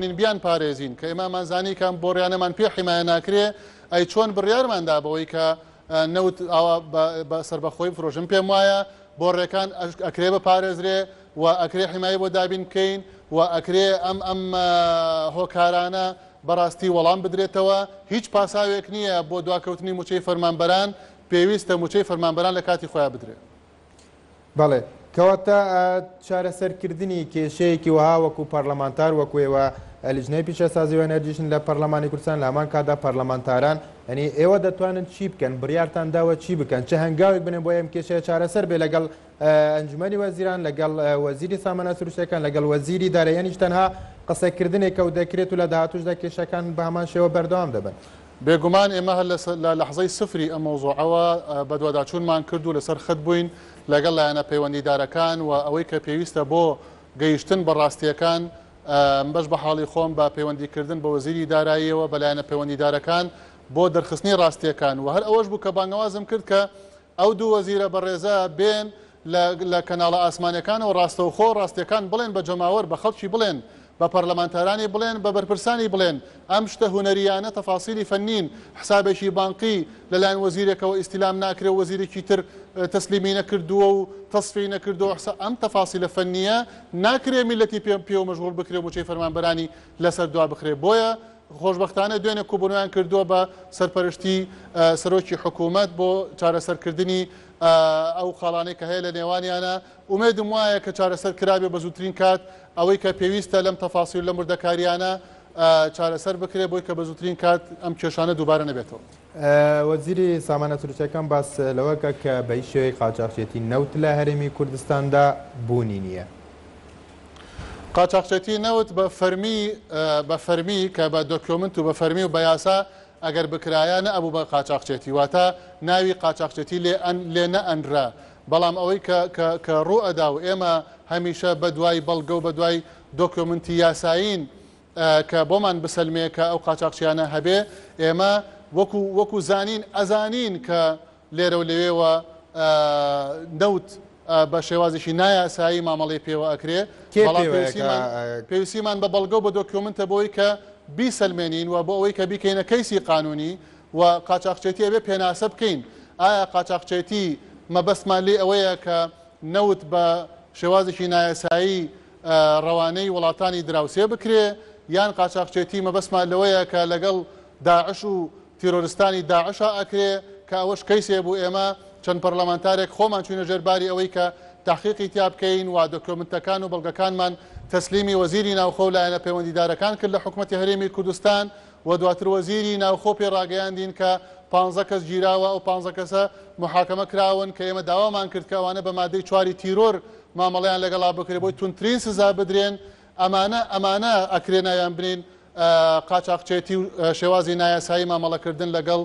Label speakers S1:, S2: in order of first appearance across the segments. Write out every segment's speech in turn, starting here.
S1: نەتوانین بیان پارێزین، کە ئێمە زانی کە ئەم بۆڕیانەمان پێ حیمایە ناکرێ، ئەی چۆن بڕیارمان دا بەوەی کە نەوت ئاوا بە سەربەخۆی بفرۆشن؟ پێم وایە بۆڕێکان ئەکرێ بپارێزرێ و ئەکرێ حیمایە بۆ دابین بکەین و ئەکرێ ئەم هۆکارانە بەڕاستی وەڵام بدرێتەوە. هیچ پاساوێک نییە بۆ دواکەوتنی مووچەی فەرمانبەران، پێویستە مووچەی فەرمانبەران لە کاتی خۆیان بدرێ.
S2: بەڵێ، کەواتە چارەسەرکردنی کێشەیەکی وەها وەکو پەرلەمانتار وەکو ئێوە لیژنەی پیشەسازی و ئەنەرجیشن لە پەرلەمانی کوردستان، لە هەمان کاتدا پەرلەمانتاران، یەنی ئێوە دەتوانن چی بکەن، بڕیارتان داوە چی بکەن، چ هەنگاوێک بنێن بۆ ئەم کێشەیە چارەسەر بێ لەگەڵ ئەنجومەنی وەزیران، لەگەڵ وەزیری سامانە سروشتیەکان، لەگەڵ وەزیری دارایی، یانیش تەنها قسەکردنێکە و دەکرێت و لە داهاتووشدا کێشەکان بە هەمان شێوە بەردەوام دەبن؟
S1: بێگومان ئێمە هەر لە لەحزەی سفری ئەم مەوزوعەوە بەدواداچوونمان کرد و لەسەر خەت بووین لەگەڵ لایەنە پەیوەندیدارەکان و ئەوەی کە پێویستە بۆ گەیشتن بە ڕاستییەکان بەش بە حاڵی خۆم بە پەیوەندیکردن بە وەزیری داراییەوە بە لایەنە پەیوەندیدارەکان بۆ دەرخستنی ڕاستییەکان و هەر ئەوەش بوو کە بانگەوازم کرد کە ئەو دوو وەزیرە بەڕێزە بێن لە لە کەناڵە ئاسمانیەکانەوە ڕاستەوخۆ ڕاستیەکان بڵێن بە جەماوەر، بە خەڵکی بڵێن، بە پەرلەمانتارانی بڵێن، بە بەرپرسانی بڵێن، ئەم شتە هونەرییانە تەفاسیلی فەنین، حسابێکی بانقی لە لایەن وەزیرێکەوە ئیستیلام ناکرێ و وەزیرێکی تر تەسلیمی نەکردووە و تەسفیەی نەکردووە، حسا ئەم تەفاسیلە فەنییە ناکرێ میللەتی پێ پێوە مەشغوڵ بکرێ و موچەی فەرمانبەرانی لەسەر دوا بخرێ، بۆیە خۆشبەختانە دوێنێ کۆبوونەوەیان کردووە بە سەرپەرشتی سەرۆکی حکوومەت بۆ چارەسەرکردنی ئەو خاڵانەی کە هەیە لە نێوانیانە. ئومێدم وایە کە چارەسەر کرابێ بە زووترین کات ئەوەی کە پێویستە لەم تەفاسیل لەم وردەکاریانە چارەسەر بکرێ بۆی کە بە زووترین کات ئەم کێشانە دووبارە نەبێتەوە.
S2: وەزیری سامانە سروشتیەکان باس لەوە کە کە بە هیچ شێوەیەک قاچاخچێتی نەوت لە هەرێمی کوردستاندا بوونی نییە.
S1: قاچاخچێتی نەوت بە فەرمی بە فەرمی کە بە دۆکیۆمنت و بە فەرمی و بە یاسا ئەگەر بکرایە نەئەبوو بە قاچاخچێتی واتە ناوی قاچاخچێتی لێ ئەن لێ نەئەنرا بەڵام ئەوەی کە کە کە ڕوو ئەدا و ئێمە هەمیشە بە دوای بەڵگە و بە دوای دۆکیۆمنتی یاسایین کە بۆمان بسەلمێ کە ئەو قاچاخچیانە هەبێ ئێمە وەکو وەکو زانین ئەزانین کە لێرە و لەوێوە نەوت بە شێوازێکی نایاسایی مامەڵەی پێوە ئەکرێ،
S2: کێ
S1: بەڵام
S2: پێوەیە کە
S1: پێویستیمان پێویستیمان بە بەڵگە و بە دۆکیۆمنتە بۆی کە بیسەلمێنین و بۆ ئەوەی کە بیکەینە کەیسی قانونی و قاچاخچێتی ئەبێ پێناسە بکەین ئایا قاچاخچێتی مەبەستمان لێی ئەوەیە کە نەوت بە شێوازێکی نایاسایی ڕەوانەی وڵاتانی دراوسێ بکرێ یان قاچاخچێتی مەبەستمان لەوەیە کە لەگەڵ داعش و تیرۆرستانی داعشا ئەکرێ کە ئەوەش کەیسێ بوو ئێمە چەند پەرلەمانتارێک خۆمان چوینە ژێر باری ئەوەی کە تەحقیقی تیا بکەین و دۆکیۆمنتەکان و بەڵگەکانمان تەسلیمی وەزیری ناوخۆ و لایەنە پەیوەندیدارەکان کرد لە حکومەتی هەرێمی کوردستان و دواتر وەزیری ناوخۆ پێی ڕاگەیاندین کە پانزە کەس گیراوە ئەو پانزە کەسە موحاکەمە کراون کە ئێمە داوامان کرد کە ئەوانە بە مادەی چواری تیرۆر مامەڵەیان لەگەڵا بکرێ بۆی توندترین سزا بدرێن ئەمانە ئەمانە ئەکرێ ناویان بنێین قاچاخچێتی و شێوازی نایاسایی مامەڵەکردن لەگەڵ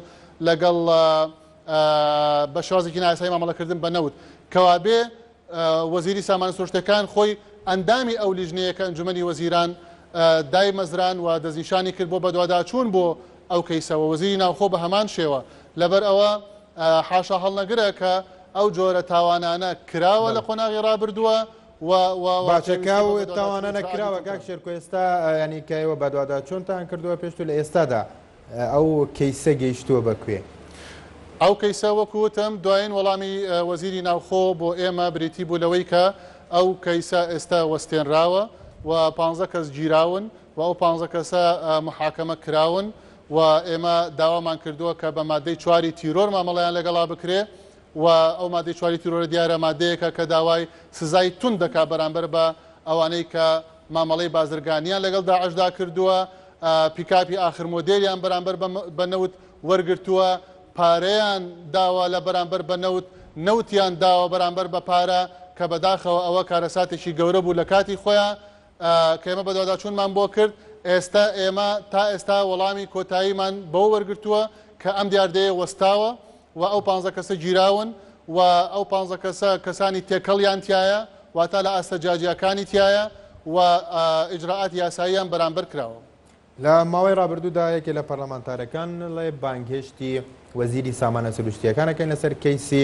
S1: لەگەڵ بە شێوازێکی نایاسایی مامەڵەکردن بە نەوت. کەوابێ وەزیری سامانە سروشتیەکان خۆی ئەندامی ئەو لیژنەیە کە ئەنجومەنی وەزیران دایمەزران و دەستنیشانی کرد بۆ بەدواداچوون بۆ ئەو کەیسە و وەزیری ناوخۆ بە هەمان شێوە. لەبەر ئەوە حاشا هەڵنەگرە کە ئەو جۆرە تاوانانە کراوە لە قۆناغی ڕابردووە و و و
S2: باشە کە
S1: پێویستی
S2: ئەو
S1: بە بەدواداچوونی
S2: تاوانانە
S1: ئیجرائاتی
S2: کراوە
S1: توندترە.
S2: کاک شێرکۆ ئێستا یانی کە ئێوە بەدواداچوونتان کردووە پێشتر لە ئێستادا ئەو کەیسە گەیشتووە بە کوێ؟
S1: ئەو کەیسە وەکو وتم دوایین وەڵامی وەزیری ناوخۆ بۆ ئێمە بریتی بوو لەوەی کە ئەو کەیسە ئێستا وەستێنراوە و پانزە کەس گیراون و ئەو پانزە کەسە موحاکەمە کراون و ئێمە داوامان کردووە کە بە مادەی چواری تیرۆر مامەڵەیان لەگەڵا بکرێ و ئەو مادەی چواری تیرۆرە دیارە مادەیەکە کە داوای سزای توند دەکات بەرامبەر بە ئەوانەی کە مامەڵەی بازرگانیان لەگەڵ داعشدا کردووە، پیکاپی ئاخر مۆدێلیان بەرامبەر بە نەوت وەرگرتووە، پارەیان داوە لە بەرامبەر بە نەوت، نەوتیان داوە بەرامبەر بە پارە، کە بەداخەوە ئەوە کارەساتێکی گەورە بوو لە کاتی خۆیا کە ئێمە بەدواداچوونمان بۆ کرد، ئێستا ئێمە تا ئێستا وەڵامی کۆتاییمان بەوە وەرگرتووە کە ئەم دیاردەیە وەستاوە و ئەو پانزە کەسە گیراون و ئەو پانزە کەسە کەسانی تێکەڵیان تیایە واتا لە ئاستە جیاجیاکانی تیایە و ئیجرائاتی یاساییان بەرامبەر کراوە.
S2: لە ماوەی ڕابردوودا یەکێ لە پەرلەمانتارەکان ڵێ بانگهێشتی وەزیری سامانە سروشتییەکان ئەکەین لەسەر کەیسی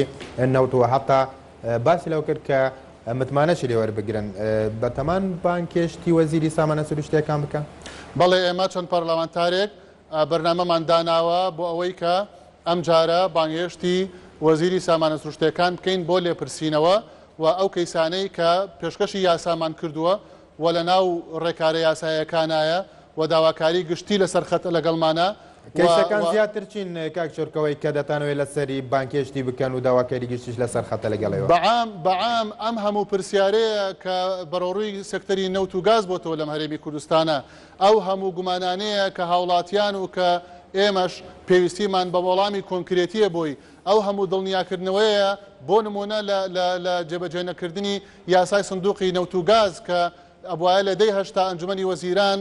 S2: نەوت و حەتا باسی لەوە کرد کە متمانەشی لێ وەربگرن. بەتەمان بانگهێشتی وەزیری سامانە سروشتییەکان بکەن؟
S1: بەڵێ ئێمە چەند پەرلەمانتارێک بەرنامەمان داناوە بۆ ئەوەی کە ئەمجارە بانگهێشتی وەزیری سامانە سروشتیەکان بکەین بۆ لێپرسینەوە و ئەو کەیسانەی کە پێشکەشی یاسامان کردووە و لە ناو ڕێکارە یاسایەکانایە و داواکاری گشتی لەسەر خەتە لەگەڵمانە و
S2: کەیسەکان
S1: و
S2: زیاتر چین کاک شێرکۆ کە دەتانەوێت لەسەری بانگهێشتی بکەن و داواکاری گشتیش لەسەر خەتە لەگەڵ ئێوە؟
S1: بەعام بەعام ئەم هەموو پرسیارەیە کە بەرەوڕووی سێکتەری نەوت و گاز بۆتەوە لەم هەرێمی کوردستانە، ئەو هەموو گومانانەیە کە هاوڵاتیان و کە ئێمەش پێویستیمان بە وەڵامی کۆنکرێتییە بۆی، ئەو هەموو دڵنیاکردنەوەیە بۆ نموونە لە لە لە جێبەجێنەکردنی یاسای سندوقی نەوت و گاز کە ئەبوایە لە دەی هەشتا ئەنجومەنی وەزیران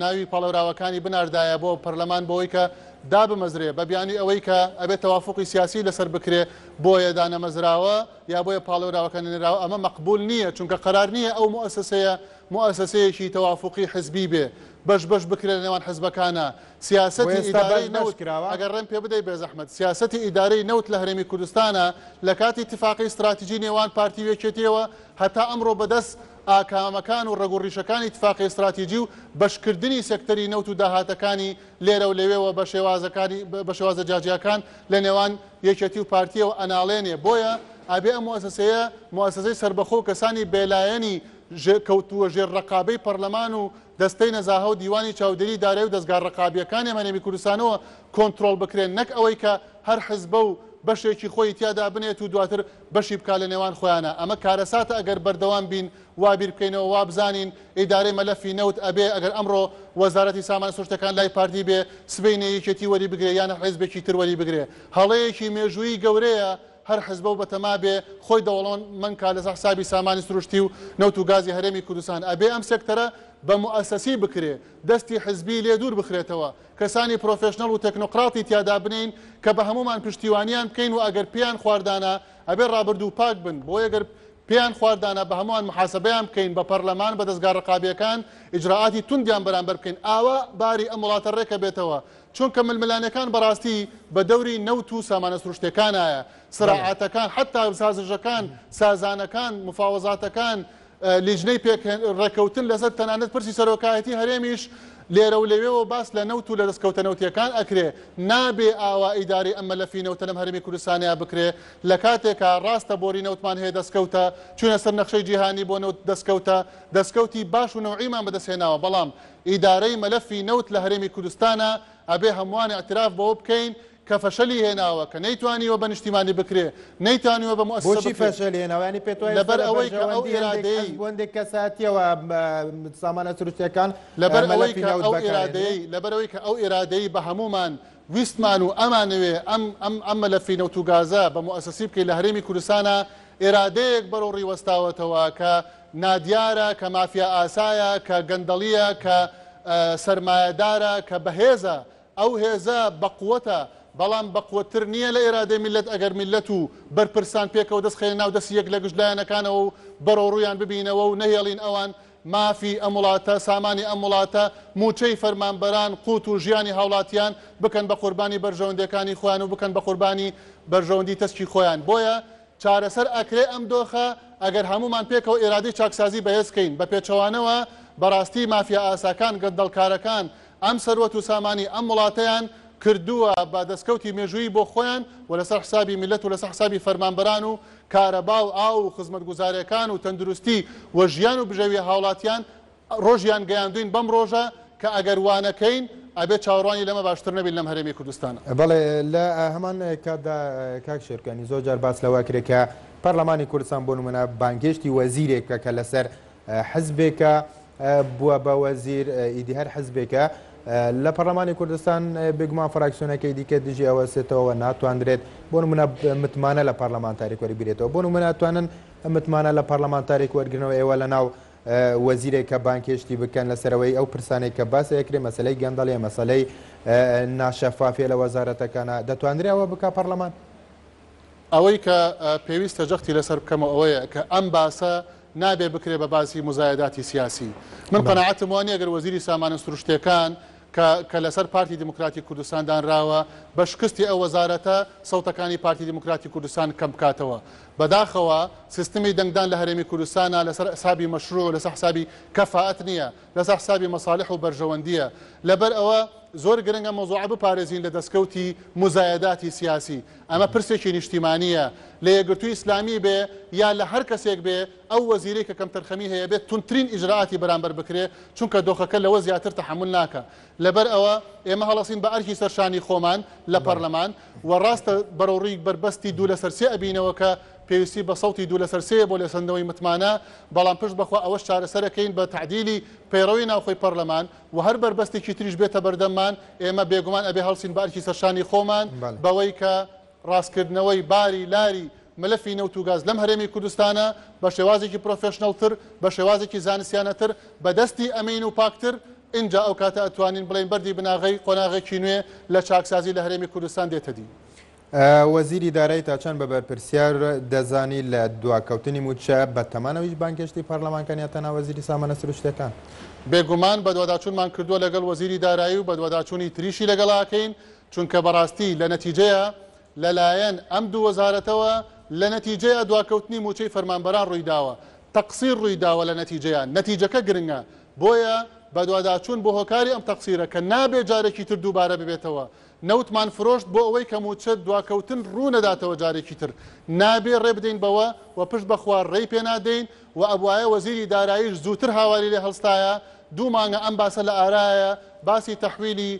S1: ناوی پاڵێوراوەکانی بناردایە بۆ پەرلەمان بۆی کە دابمەزرێ بە بیانوی ئەوەی کە ئەبێت تەوافوقی سیاسی لەسەر بکرێ بۆیە دانەمەزراوە یا بۆیە پاڵێوراوەکە نەنێراوە ئەمە مەقبول نییە چونکە قەرار نییە ئەو موئەسەسەیە موئەسەسەیەکی تەوافوقی حزبی بێ بەش بەش بکرێ لە نێوان حزبەکانا
S2: بۆ
S1: سیاسەتی
S2: ئێستا بەش
S1: ئیدارەی
S2: بەش
S1: نەوت
S2: کراوە؟
S1: ئەگەر ڕێم پێ بدەی بێزەحمەت سیاسەتی ئیدارەی نەوت لە هەرێمی کوردستانا لە کاتی ئیتفاقی ستراتیجی نێوان پارتی و یەکێتیەوە هەتا ئەمڕۆ بەدەست ئاکامەکان و ڕەگ و ڕیشەکانی ئیتفاقی ستراتیجی و بەشکردنی سێکتەری نەوت و داهاتەکانی لێرە و لەوێوە بە شێوازەکانی بە شێوازە جیاجیاکان لە نێوان یەکێتی و پارتیەوە ئەناڵێنێ بۆیە ئەبێ ئەم موئەسەسەیە موئەسەسەی سەربەخۆ و کەسانی بێلایەنی ژێ کەوتووە ژێر ڕەقابەی پەڕلەمان و دەستەی نەزاهە و دیوانی چاودێری دارایی و دەزگا ڕەقابیەکانی ئەم هەرێمی کوردستانەوە کۆنترۆڵ بکرێن نەک ئەوەی کە هەر حزبە و بەشێکی خۆی تیادا بنێت و دواتر بەشی بکا لە نێوان خۆیانا ئەمە کارەساتە ئەگەر بەردەوام بین وا بیر بکەینەوە وا بزانین ئیدارەی مەلەفی نەوت ئەبێ ئەگەر ئەمڕۆ وەزارەتی سامانە سروشتەکان لای پارتی بێ سبەینێ یەکێتی وەری بگرێ یان حیزبێکی تر وەری بگرێ هەڵەیەکی مێژوویی گەورەیە هەر حزبە و بەتەما بێ خۆی دەوڵەمەند کا لەسەر حسابی سامانی سروشتی و نەوت و گازی هەرێمی کوردستان ئەبێ ئەم سێکتەرە بە موئەسەسی بکرێ دەستی حزبی لێ دوور بخرێتەوە کەسانی پرۆفێشنەڵ و تەکنۆقراتی تیا دابنێین کە بە هەموومان پشتیوانیان بکەین و ئەگەر پێیان خواردانە ئەبێ ڕابردوو پاک بن بۆیە گەر پێیان خواردانە بە هەمووان محاسەبەیان بکەین بە پەرلەمان بە دەزگا ڕقابیەکان ئیجرائاتی توندیان بەرامبەر بکەین ئاوا باری ئەم وڵاتە ڕێکەبێتەوە چونکە ململانێکان بەڕاستی بە دەوری نەوت و سامانە سروشتیەکانایە سراعاتەکان حەتا سازشەکان سازانەکان مفاوەزاتەکان لیژنەی پێک ڕێکەوتن لەسەر تەنانەت پرسی سەرۆکایەتی هەرێمیش لێرە و لەوێوە باس لە نەوت و لە دەستکەوتە نەوتیەکان ئەکرێ نابێ ئاوا ئیدارەی ئەم مەلەفی نەوتە لەم هەرێمی کوردستانیا بکرێ لە کاتێکا ڕاستە بۆری نەوتمان هەیە دەستکەوتە چوینە سەر نەخشەی جیهانی بۆ نەوت دەستکەوتە دەستکەوتی باش و نەوعیمان بەدەست هێناوە بەڵام ئیدارەی مەلەفی نەوت لە هەرێمی کوردستانا ئەبێ هەمووان ئیعتراف بەوە بکەین کە فەشەلی هێناوە، کە نەیتوانیوە بە نیشتیمانی بکرێ، نەیتانیوە بە موئەسەسە
S2: بۆچی
S1: بکرێ.
S2: فەشەلی هێناوە؟ یانی پێت وایە
S1: لەبەر
S2: ئێستا لە
S1: ئەوەی کە ئەو
S2: بەرژەوەندی هەندێک
S1: ئیرادەیەی.
S2: حزب و هەندێک کەسایەتییەوە سامانە سروشتییەکان
S1: لەبەر ئەوەی
S2: مەلەفی
S1: کە
S2: نەوت
S1: ئەو
S2: بەکارهێنرێ؟
S1: ئیرادەیەی، لەبەر ئەوەی کە ئەو ئیرادەیەی بە هەموومان ویستمان و ئەمانەوێ ئەم ئەم ئەم مەلەفی نەوت و گازە بە موئەسەسی بکەین لە هەرێمی کوردستانا، ئیرادەیەک بەرەو ڕووی وەستاوەتەوە کە نادیارە، کە مافیا ئاسایە، کە گەندەڵییە، کە سەرمایەدارە، کە بەهێزە، ئەو هێزە بەقوەتە، بەڵام بەقوەتتر نییە لە ئیرادەی میللەت ئەگەر میللەت و بەرپرسان پێکەوە دەست خەینە ناو دەستی یەک لە گشت لایەنەکانەوە و بەرەوڕوویان ببینەوە و نەهێڵین ئەوان مافی ئەم وڵاتە، سامانی ئەم وڵاتە، مووچەی فەرمانبەران، قوت و ژیانی هاوڵاتیان بکەن بە قوربانی بەرژەوەندیەکانی خۆیان و بکەن بە قوربانی بەرژەوەندی تەسکی خۆیان. بۆیە چارەسەر ئەکرێ ئەم دۆخە ئەگەر هەموومان پێکەوە ئیرادەی چاکسازی بەهێز کەین، بە پێچەوانەوە بەڕاستی مافیا ئاساکان، گەندەڵکارەکان ئەم سەروەت و سامانی ئەم وڵاتەیان کردووە بە دەستکەوتی مێژوویی بۆ خۆیان و لەسەر حسابی میللەت و لەسەر حسابی فەرمانبەران و کارەبا و ئاو و خزمەتگوزاریەکان و تەندروستی و ژیان و بژێوی هاوڵاتیان ڕۆژیان گەیاندوین بەم ڕۆژە کە ئەگەر وانەکەین ئەبێ چاوەڕوانی لەمە باشتر نەبین لەم هەرێمی کوردستانە.
S2: بەڵێ لە هەمان کاتدا کاک شێرکۆ یانی زۆر جار باس لەوە ئەکرێ کە پەرلەمانی کوردستان بۆ نمونە بانگهێشتی وەزیرێک بکە کە لەسەر حزبێکە بووە بە وەزیر ئیدی هەر حزبێکە لە پەرلەمانی کوردستان بێگومان فراکسیۆنەکەی دیکە دژی ئەوەسێتەوە ناتواندرێت بۆ نمونە متمانە لە پەرلەمانتارێک وەربگرێتەوە بۆ نمونە ئەتوانن متمانە لە پەرلەمانتارێک وەرگرنەوە ئێوە لە ناو وەزیرێک کە بانگهێشتی بکەن لەسەرەوەی ئەو پرسانەی کە باس ئەکرێ مەسەلەی گەندەڵیە مەسەلەی ناشەفافیە لە وەزارەتەکانە دەتواندرێ ئەوە بکا پەرلەمان؟
S1: ئەوەی کە پێویستە جەختی لەسەر بکەمەوە ئەوەیە کە ئەم باسە نابێ بکرێ بە باسی موزایەداتی سیاسی. من قەناعەتم وا نییە گەر وەزیری سامانە سروشتییەکان کە کە لەسەر پارتی دیموکراتی کوردستان دانراوە بە شکستی ئەو وەزارەتە سەوتەکانی پارتی دیموکراتی کوردستان کەم بکاتەوە. بەداخەوە سیستمی دەنگدان لە هەرێمی کوردستانا لەسەر حسابی مەشروع و لەسەر حسابی کەفائەت نییە، لەسەر حسابی مەسالح و بەرژەوەندییە. لەبەر ئەوە زۆر گرنگە ئەم مەوزوعە بپارێزین لە دەستکەوتی موزایەداتی سیاسی. ئەمە پرسێکی نیشتیمانییە. لە یەکگرتووی ئیسلامی بێ یا لە هەر کەسێک بێ ئەو وەزیرەی کە کەمتەرخەمی هەیە بێ توندترین ئیجرائاتی بەرامبەر بکرێ، چونکە دۆخەکە لەوە زیاتر تەحەمول ناکا. لەبەر ئەوە ئێمە هەڵەسین بە ئەرکی سەر شانی خۆمان لە پەرلەمان و ڕاستە بەرەوڕووی بەربەستی دوو لەسەر سێ ئەبینەوە کە پێویستی بە سەوتی دوو لەسەر سێیە بۆ لێسەندنەوەی متمانە، بەڵام پشت بەخوا ئەوەش چارەسەرەکەین بە تەعدیلی پەیڕەوی ناوخۆی پەرلەمان و هەر بەربەستێکی تریش بێتە بەردەممان ئێمە بێگومان ئەبێ هەڵسین بە ئەرکی سەرشانی خۆمان بەوەی کە ڕاستکردنەوەی باری لاری مەلەفی نەوت و گاز لەم هەرێمی کوردستانە بە شێوازێکی پرۆفێشنەڵتر، بە شێوازێکی زانستیانەتر، بە دەستی ئەمین و پاکتر، ئینجا ئەو کاتە ئەتوانین بڵێین بەردی بناغەی قۆناغێکی نوێ لە چاکسازی لە هەرێمی کوردستان دێتە دی.
S2: وەزیری دارایی تا چەند بە بەرپرسیار دەزانی لە دواکەوتنی مووچە، بە تەمانە ویش بانگهێشتی پەرلەمان کەن یا تەنها وەزیری سامانە سروشتیەکان؟
S1: بێگومان بەدواداچوونمان کردووە لەگەڵ وەزیری دارایی و بەدواداچوونی تریشی لەگەڵ ئەکەین، چونکە بەڕاستی لە نەتیجەیا لەلایەن ئەم دوو وەزارەتەوە لە نەتیجەیا دواکەوتنی مووچەی فەرمانبەران ڕوویداوە، تەقسیر ڕوویداوە لە نەتیجەیا، نەتیجەکە گرنگە، بۆیە بەدواداچوون بۆ هۆکاری ئەم تەقسیرە کە نابێ جارێکی تر دووبارە ببێتەوە، نەوتمان فرۆشت بۆ ئەوەی کە مووچە دواکەوتن ڕوو نەداتەوە جارێکی تر، نابێ ڕێ بدەین بەوە و پشت بەخوا ڕێی پێ نادەین و ئەبوایە وەزیری داراییش زووتر هاواری لێ هەڵستایە، دوو مانگە ئەم باسە لە ئارایە، باسی تەحویلی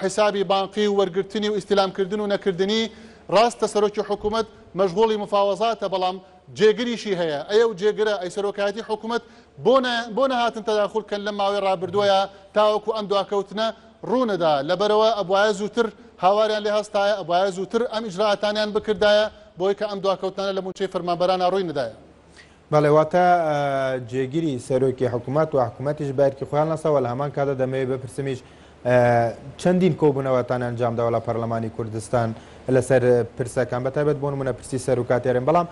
S1: حیسابی بانقی و وەرگرتنی و ئیستیلامکردن و نەکردنی، ڕاستە سەرۆکی حکومەت مەشغوڵی مفاوەزاتە بەڵام جێگریشی هەیە، ئەی ئەو جێگرە، ئەی سەرۆکایەتی حکومەت بۆ بۆ نەهاتن تەداخول کەن لەم ماوەی ڕابردووەیا تاوەکو ئەم دواکەوتنە ڕوونەدا، لەبەرئەوە ئەبوایە زووتر هاواریان لێ هەستایە، ئەبوایە زووتر ئەم ئیجرائاتانەیان بکردایە بۆی کە ئەم دواکەوتنانە لە مووچەی فەرمانبەرانا ڕووی نەدایە.
S2: بەڵێ واتە جێگری سەرۆکی حکومەت و حکومەتیش بە ئەرکی خۆیان هەڵنەستاوە، لە هەمان کاتدا دەمەوێت بپرسمیش چەندین کۆبوونەوەتان ئەنجامداوە لە پەرلەمانی کوردستان لەسەر پرسەکان بە تایبەت بۆ نمونە پرسی سەرۆکاتی هەرێم بەڵام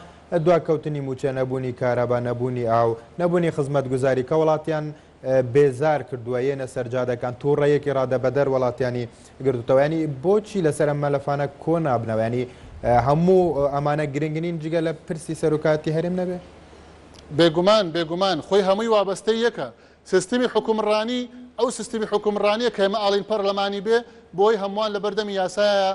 S2: دواکەوتنی مووچە نەبوونی کارەبا نەبوونی ئاو نەبوونی خزمەتگوزاری کە وڵاتیان بێزار کردووە یەنە سەر جادەکان توڕەیەکی ڕادەبەدەر وڵاتیانی گرتوتەوە ینی بۆچی لەسەر ئەم مەلەفانە کۆ نابنەوە ینی هەموو ئەمانە گرنگ نین جگە لە پرسی سەرۆکاتی هەرێم نەبێ؟
S1: بێگومان بێگومان خۆی هەمووی وابەستەی یەکە سیستمی حوکمڕانی ئەو سیستمی حوکمڕانیە کە ئێمە ئاڵین پەرلەمانی بێ بۆی هەمووان لەبەردەمی یاسایە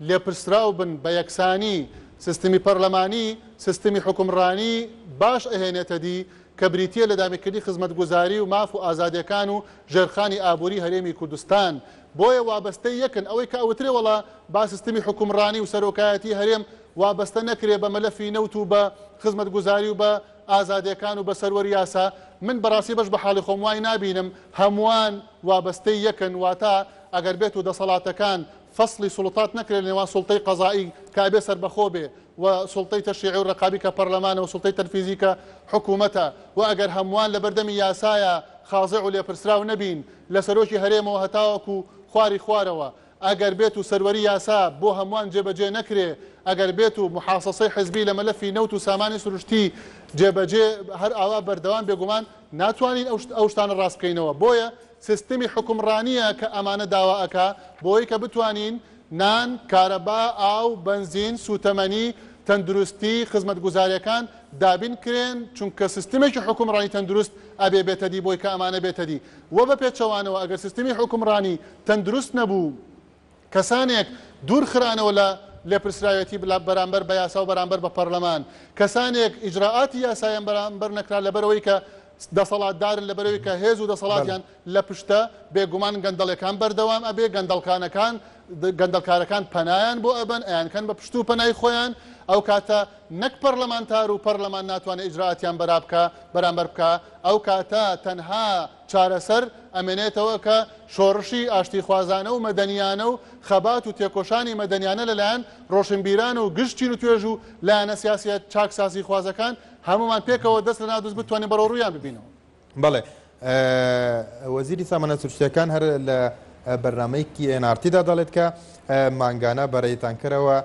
S1: لێپرسراو بن بە یەکسانی سیستمی پەرلەمانی سیستمی حوکمڕانی باش ئەهێنێتە دی کە بریتییە لە دابینکردنی خزمەتگوزاری و ماف و ئازادییەکان و ژێرخانی ئابووری هەرێمی کوردستان، بۆیە وابەستەی یەکن، ئەوەی کە ئەوترێ وەڵا با سیستمی حوکمڕانی و سەرۆکایەتی هەرێم وابەستە نەکرێ بە مەلەفی نەوت و بە خزمەتگوزاری و بە ئازادییەکان و بە سەروەری یاسا، من بەڕاستی بەش بە حاڵی خۆم وای نابینم، هەمووان وابەستەی یەکن، واتە ئەگەر بێت و دەسەڵاتەکان فەسڵی سوڵتات نەکرێ لە نێوان سوڵتەی قەزائی کە ئەبێ سەربەخۆ بێ و سوڵتەی تەشریعی و ڕەقابی کە پەڕلەمانە و سوڵتەی تەنفیزی کە حکوومەتە و ئەگەر هەمووان لە بەردەمی یاسایا خازع و لێپرسراو نەبین لە سەرۆکی هەرێمەوە هەتاوەکو خواری خوارەوە ئەگەر بێت و سەروەری یاسا بۆ هەمووان جێبەجێ نەکرێ ئەگەر بێت و محاسەسەی حزبی لە مەلەفی نەوت و سامانی سروشتی جێبەجێ هەر ئاوا بەردەوام بێگومان ناتوانین ئەو شتانە ڕاست بکەینەوە بۆیە سیستمی حوکمڕانییە کە ئەمانە داوا ئەکا بۆی کە بتوانین نان، کارەبا، ئاو، بەنزین، سووتەمەنی، تەندروستی، خزمەتگوزارییەکان دابین کرێن، چونکە سیستمێکی حوکمڕانی تەندروست ئەبێ بێتە دی بۆی کە ئەمانە بێتە دی وە بە پێچەوانەوە ئەگەر سیستمی حوکمڕانی تەندروست نەبوو کەسانێک دوور خرانەوە لە لێپرسراوێتی بەرامبەر بە یاسا و بەرامبەر بە پەرلەمان، کەسانێک ئیجرائاتی یاسایان بەرامبەر نەکرا لەبەرئەوەی کە دەسەڵاتدارن لەبەرئەوەی کە هێز و دەسەڵاتیان لە پشتە، بێگومان گەندەڵیەکان بەردەوام ئەبێ، گەندەڵکانەکان گەندەڵکارەکان پەنایان بۆ ئەبەن ئەیانکەن بە پشت و پەنای خۆیان، ئەو کاتە نەک پەرلەمانتار و پەرلەمان ناتوانێ ئیجرائاتیان بەرا بکا بەرامبەر بکا، ئەو کاتە تەنها چارەسەر ئەمێنێتەوە کە شۆڕشی ئاشتیخوازانە و مەدەنیانە و خەبات و تێکۆشانی مەدەنیانە لەلایەن ڕۆشنبیران و گشت چین و توێژ و لایەنە سیاسیە چاکسازیخوازەکان هەموومان پێکەوە دەست لەناو دەست بتوانین بەرەو ڕوویان ببینەوە.
S2: بەڵێ وەزیری سامانە سروشتیەکان هەر لە بەرنامەیەکی ئێن ئاڕ تیدا دەڵێت کە مانگانە بەرەی تانکەرەوە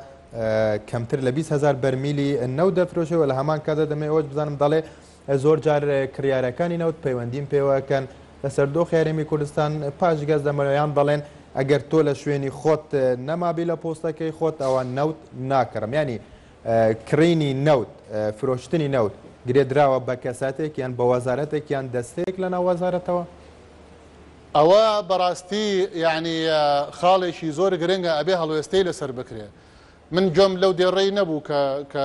S2: کەمتر لە 20 هزار بەرمیلی نەوت دەفرۆشێ و لە هەمان کاتدا دەمەوێت ئەوەش بزانم دەڵێ زۆر جار کڕیارەکانی نەوت پەیوەندیم پێوەکەن لەسەر دۆخی هەرێمی کوردستان پاشگەز دەبنەوە یان دەڵێن ئەگەر تۆ لە شوێنی خۆت نەمابی لە پۆستەکەی خۆت ئەوە نەوت ناکڕم یانی. کڕینی نەوت، فرۆشتنی نەوت گرێدراوە بە کەساتێک یان بە وەزارەتێک یان دەستەیەک لەناو وەزارەتەوە؟
S1: ئەوە بەڕاستی یەعنی خاڵێکی زۆر گرنگە ئەبێ هەڵوێستەی لەسەر بکرێ. من گوێم لەو دێڕەی نەبوو کە کە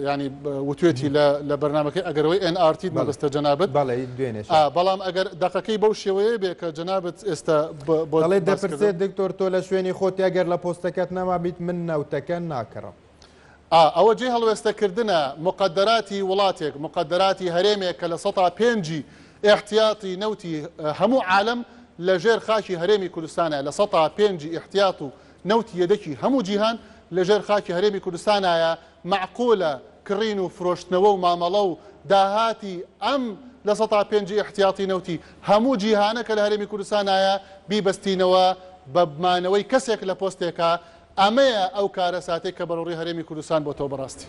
S1: یانی وتوێتی لە لە بەرنامەکەی ئەگەر ئەوەی ئێن ئاڕ تیت مەبەستە جەنابت
S2: بەڵێ دوێنێ
S1: ئا بەڵام ئەگەر دەقەکەی بەو شێوەیە بێ کە جەنابت ئێستا بۆت
S2: دەڵێ
S1: باس کردم.
S2: دەپرسێت دکتۆر تۆ لە شوێنی خۆتی ئەگەر لە پۆستەکەت نەمابیت من نەوتەکە ناکڕم.
S1: ئا ئەوە جێی هەڵوێستە کردنە موقەدەراتی وڵاتێک موقەدەراتی هەرێمێک کە لە سەتا پێنجی ئیحتیاتی نەوتی هەموو عالەم لە ژێر خاکی هەرێمی کوردستانە لە سەتا پێنجی ئیحتیات و نەوتی یەدەکی هەموو جیهان لە ژێر خاکی هەرێمی کوردستانایە، مەعقولە کڕین و فرۆشتنەوە و مامەڵە و داهاتی ئەم لە سەتا پێنجی ئیحتیاتی نەوتی هەموو جیهانە کە لە هەرێمی کوردستانایە بیبەستینەوە بە مانەوەی کەسێک لە پۆستێکا، ئەمەیە ئەو کارەساتەی کە بەرەوڕووی هەرێمی کوردستان بۆتەوە بەڕاستی.